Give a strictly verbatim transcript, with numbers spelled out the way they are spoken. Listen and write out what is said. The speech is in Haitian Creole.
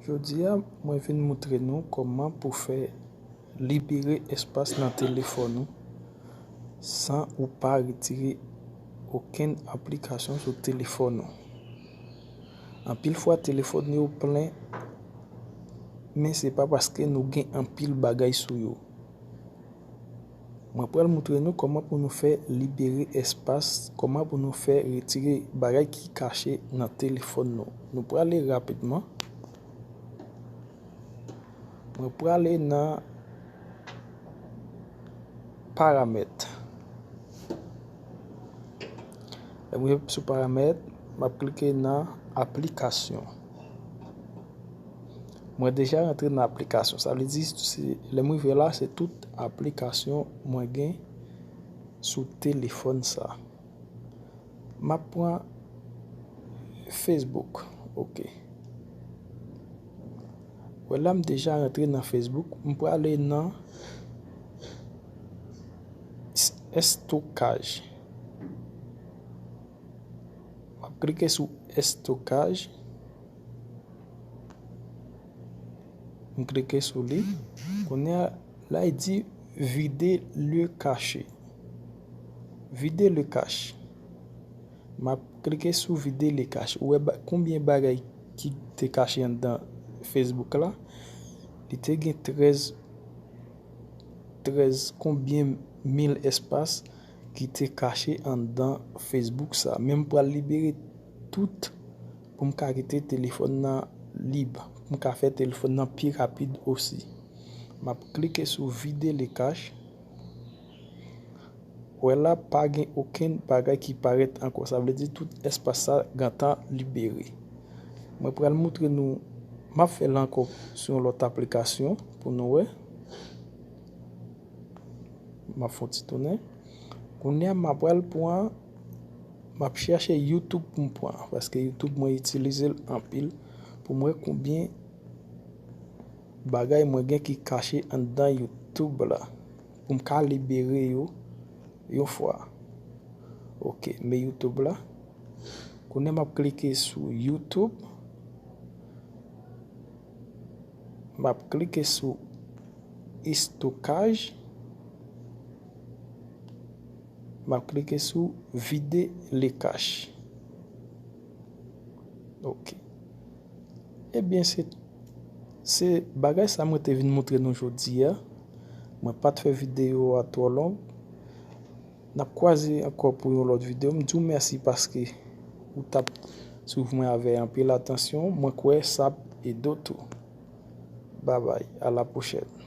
Jodi a, mwen vin moutre nou kòman pou fè libere espas nan telefòn ou san ou pa retire okenn aplikasyon sou telefòn ou. Anpil fwa telefòn yo plen, men se pa paske nou gen anpil bagay sou yo. Mwen pral moutre nou kòman pou nou fè libere espas, kòman pou nou fè retire bagay ki kache nan telefòn nou. Nou prale rapidman. Mwen prale nan paramèt. Lè mwen sou paramèt, m ap klike nan aplikasyon. Mwen deja rantre nan aplikasyon. Sa vle di, se, lè m rive la, se tout aplikasyon mwen gen sou telefòn sa. M ap pran Facebook. Ok. Wè la, m deja rantre nan Facebook. M prale nan s-, estokaj. M ap klike sou estokaj. M klike sou li. Kounye a, la, li di vide le cache. Vide le cache. M ap klike sou vide le cache. Ou wè ba-, konbyen bagay ki te kache anndan Facebook la? Li te gen trèz, trèz konbyen mil espas ki te kache anndan Facebook sa. Men m pral libere tout pou m ka kite telefòn nan lib, pou m ka fè telefòn nan pi rapid osi. M ap klike sou vide le cache. Wè la, pa gen okenn bagay ki parèt ankò. Sa vle di tout espas sa gentan libere. Mwen pral moutre nou, m ap fè l ankò sou yon lòt aplikasyon pou nou wè. M ap fè yon ti tounen. Kounye a, m ap pral pran, m ap chèche YouTube pou m pran, paske YouTube mwen itilize l anpil pou m wè konbyen bagay mwen gen ki kache anndan YouTube la, pou m ka libere yo yon fwa. Ok, men YouTube la. Kounye a, m ap klike sou YouTube. M ap klike sou estokaj. M ap klike sou vide le cache. Ok. Ebyen, se, se bagay sa mwen te vin moutre nou jodi a. Mwen pa t fè videyo a twò long. N ap kwaze ankò pou yon lòt videyo. M di w mèsi paske ou t ap swiv mwen avè anpil atansyon. Mwen kwè sa ap ede w tou. Babay, a la pwochèn.